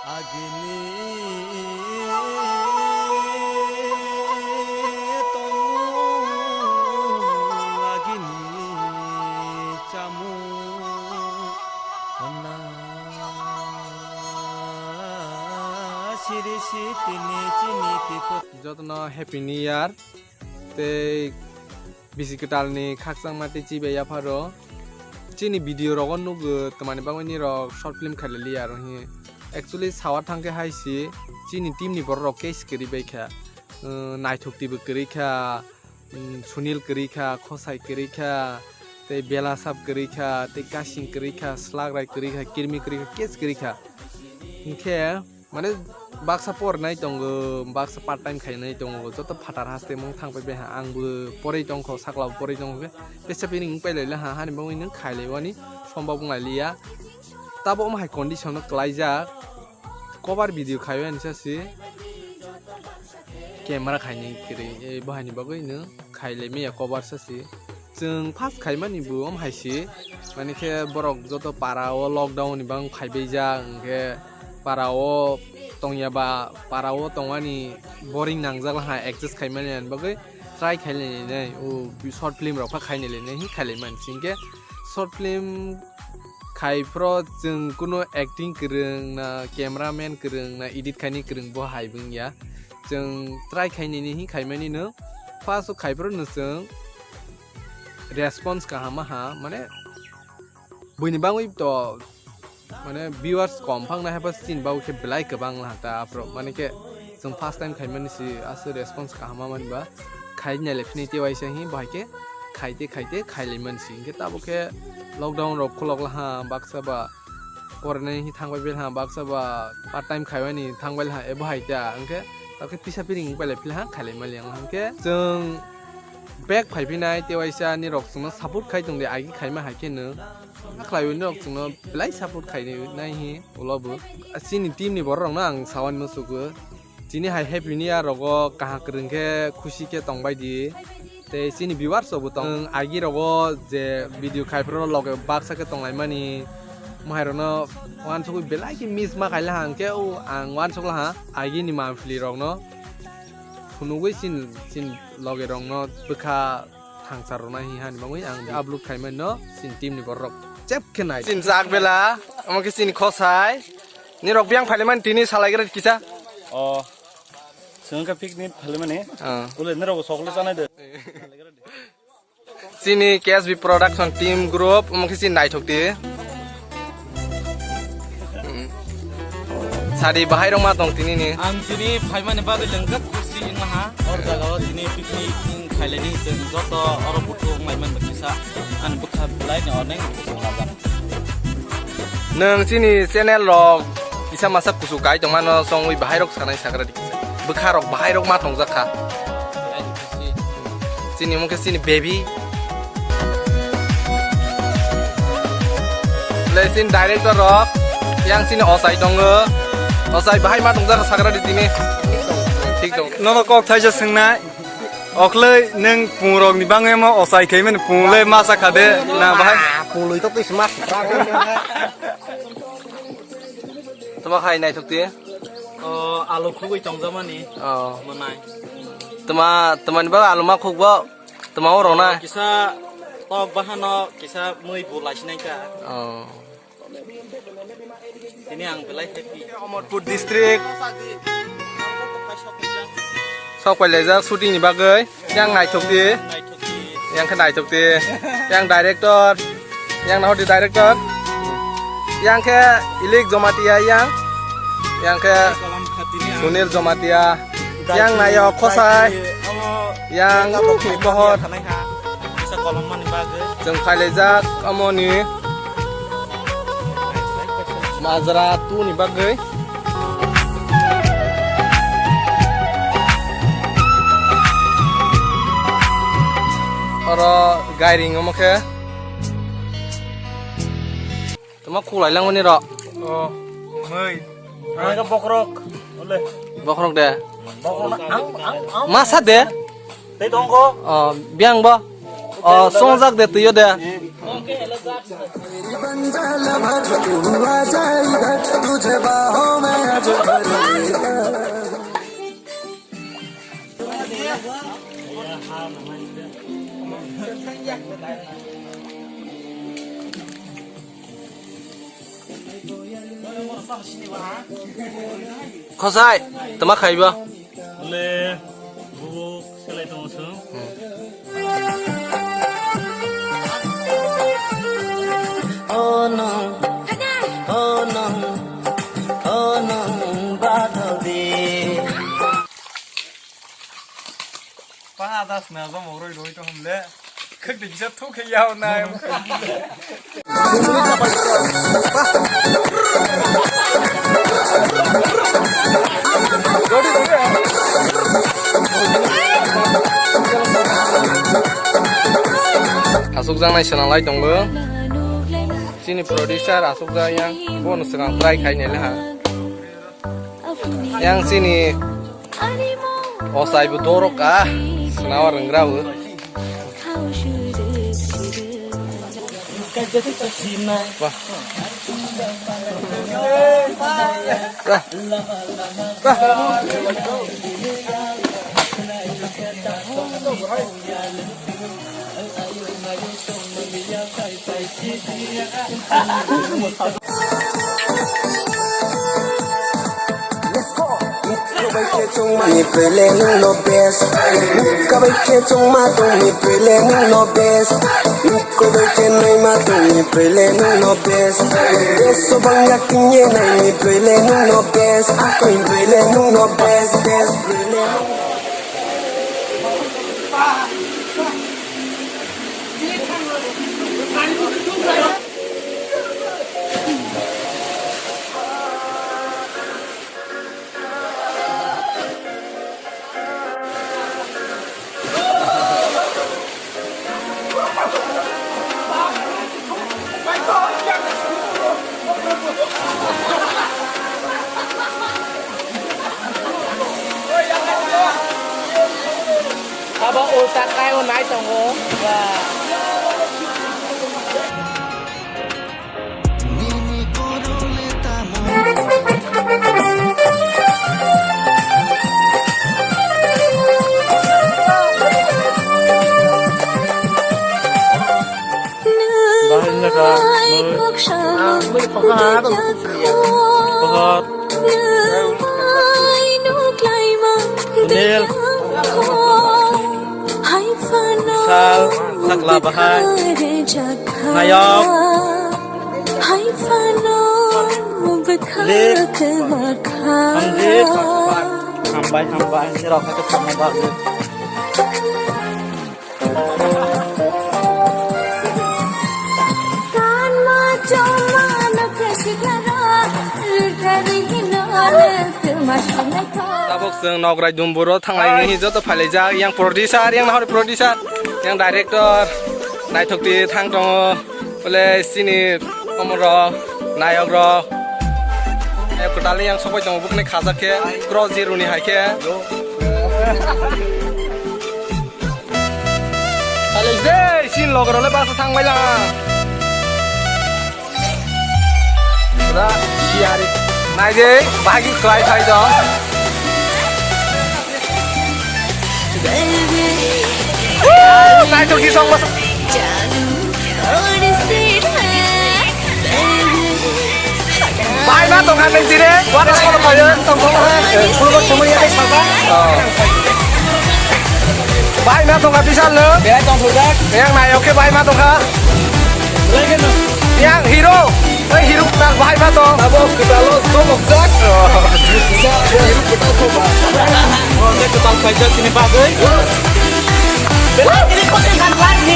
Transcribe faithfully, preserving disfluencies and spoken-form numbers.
Agini tongmung agini chamung honna siri sitini chini tipo. Jotono Happy New Year tei bisi kwtalni khakchangma tei chibai yapharo. Chini video rogo nugo twmani bagwi nirok short film khailaliya aro hi. Actually sawa thangkhe hai si chini team ni borok rok case kwrwi bai kha. Uh, Naithok T V kwrwi kha, um, Sunil kwrwi kha, Khosai kwrwi kha, tei Belasap kwrwi kha, tei Kasing kwrwi kha, Slagrai kwrwi kha, Kirmi kwrwi kha, case kwrwi kha. Hinkhe mane baksa porinai tongo, baksa part time khainai tongo, joto phatar haste mung thang pai bai ha, angbo porwi tongkho, sakla bo porwi tongkho khe, tesa bini wng pai laila ha, hani bagwi nwng khailaiwani somba wng lailiya. Tabo omo hai condition no kwlaijak, cover video khaiwi ani sasi camera khaini kwrwi, eh, bo haini bagwi nwng khailai maya cover sasi. Chwng first khaimani bo om hai se, mani khe borok joto para o lockdown ni bang phaibai jak, hwnkhe para o tongya ba para o tongmani boring nangjak laha adjust khaimani ani bagwi try khailai nai o short film rok pha khainai lai nai hi khailai mani se. Hwnkhe short film khai phro chwng kuno acting kwrwng na, camera man kwrwng na, edit khaini kwrwng bo hai wngya. Chwng try khainani hi khaimani no first o khai phro no chwng response kaham aha, mane buini bagwi to mane viewers kom phang nai haiba chini bagwi khe belai kwbang laha ta aphro, mane khe chwng first time khaimani si aswk response kaham mani ba khai nai le phini tei waisa hi bahai khe khaite khaite khailai mani si. Hinkhe tabuk khe lockdown rok khulok laha, baksa ba porinai hi thangbai belha, baksa ba part time khaimani thangbai laha ebo hai ta, hwnkhe tabukhe pisa piring wng pailai philaha khailai maliya wng. Hwnkhe chwng back phaiphinai tei waisa nirok chwngno support khai tongdi, agi khaima hai khe nwng khlaiwi nirok chwngno belai support khainai hi ulo bo. Chini team ni borok rokno ang sawani muchugo. Chini hai Happy New Year rogo kaham kwrwng khe khusi khe tongbai di. Tei chini viewers rokbo tong. Ang agi rogo je video khai phuru loge baksa khe tonglaimani. Mohai rokno uansugwi belai khe miss ma khaila hang khe o ang uansuk laha agi ni mampli rokno phunugwi chin chin loge rokno bwkha thangsa rwna hi hani bagwi ang upload khaimani no chini team ni borok rok chep khe nai. Chini jak bela omo khe chini khosai. Nirok biyang phailaimani tini salaigra kisa. O, chwng khe picnic phailaimani. Ah. Ule nirok chocolate chanai de. Chini K S B production team group, omo khe chini naithok di. Hmm. Sadi bahai rok ma tong tini ni. Ang tini phaimani bagwi lengkak khusi wnglaha. Or jaga o tini picnic khailani chwng joto oro buthung laimani kisa. Ang bwkha belai ni onek. Nwng chini channel rok kisa masa kusu kai tongmano songwi bahai rok sanai sagra di kisa. Bwkha rok bahai rok ma tongjak kha. Chini mungkhe chini baby. Le chini director rok yang chini osai tongo. Osai bahai ma tongjak kha sagra di tini. Thik tong. Nono kok thaisa swngnai. Okloi nwng pungrokni bagwi omo osai khaimani pung le masa kha de na bahai? Ah, pungloi to twi sma. Tama khai naithok ti? O, alo khugwi tongjakmani. O. Manai. Tama, tamani bagwi alo ma khukbo? Tama oro na? Kisa tok bahano kisa mui bu laisinai ka. O. Tini ang belai happy. Amarpur district. Sok pailajak shooting ni bagwi. Yang naithok di. Yang khe naithok di. Yang director. Yang nahor di director. Yang khe Ilik Jomatia yang. Yang khe Sunil Jomatia. Yang nayo khosai. Yang pohor. Chwng khailajak amoni majra tuni bagwi. Oro gairing omo khe. Tama khulai langmani ro. O, mui. Ang ka bokrok. Ole. Bokrok de. Bokrok na, ang, ang, ang. Masa de? Tei tongko. O, biang bo. O, songjak de tuyo de. बन जा लवर, तू आ जा इधर, तुझे बाहों में आज भर लेगा। Khosai, tama khaibo? Bole, bubo selai tongo chwng. Oh no, oh no, oh no, badal de. Pa das na zo mo roi roi to hum le. Khak de kisa thuk khe yao na. Aswk jang nai swnam lai tongo. Chini producer aswk jang yang bono swkang try khai nai le ha. Yang chini osai bo dorok ka, swnam rwngra bo. Wah. Wah. Wah. Ni pele nung no best. Muka bai ke chung ma tung ni pele nung no best. Muka bai ke nai ma tung ni pele nung no best. Best so bang yak ting ye nai ni pele nung no best. Ako ni pele nung no best, best pele nung. Abo ulta kai o nai tongo. Ba. Bahai wngkha, mui. Mui kokha. Kokha. Sunil. Sal, Sakla bahai. Nayok. Lik. Hambai, hambai. Nirok khe samung bagwi. Tabuk chwng Nograi Dumburo thanglaini joto phailaijak, yang producer, yang nahori producer, yang director, naithok twi thang tongo, bole chini omorok, nayokrok, kwtalni yang sokbai tongo, bukni khajak khe, cross zero ni hai khe. Salai de, sin logro le basa thang bai lang. Da, siari. Nai de, bagi kwlai thai do. Woo, nai to kisong basa. Bai ma tongkha nung dire, water polo phaio, tongthok khe, pulbo thumui ya sajak. Bai ma tongkha bisal no. Belai tongthokjak. Yang nayok khe bai ma tongkha. Belai khe no. Yang hero, oi hero kwtal bai ma tong. Abo kwtalo tongthokjak. Hero kwtal tongthok. Oh, kwtal paijak chini bagwi. Belai khe kotor kan bai ni.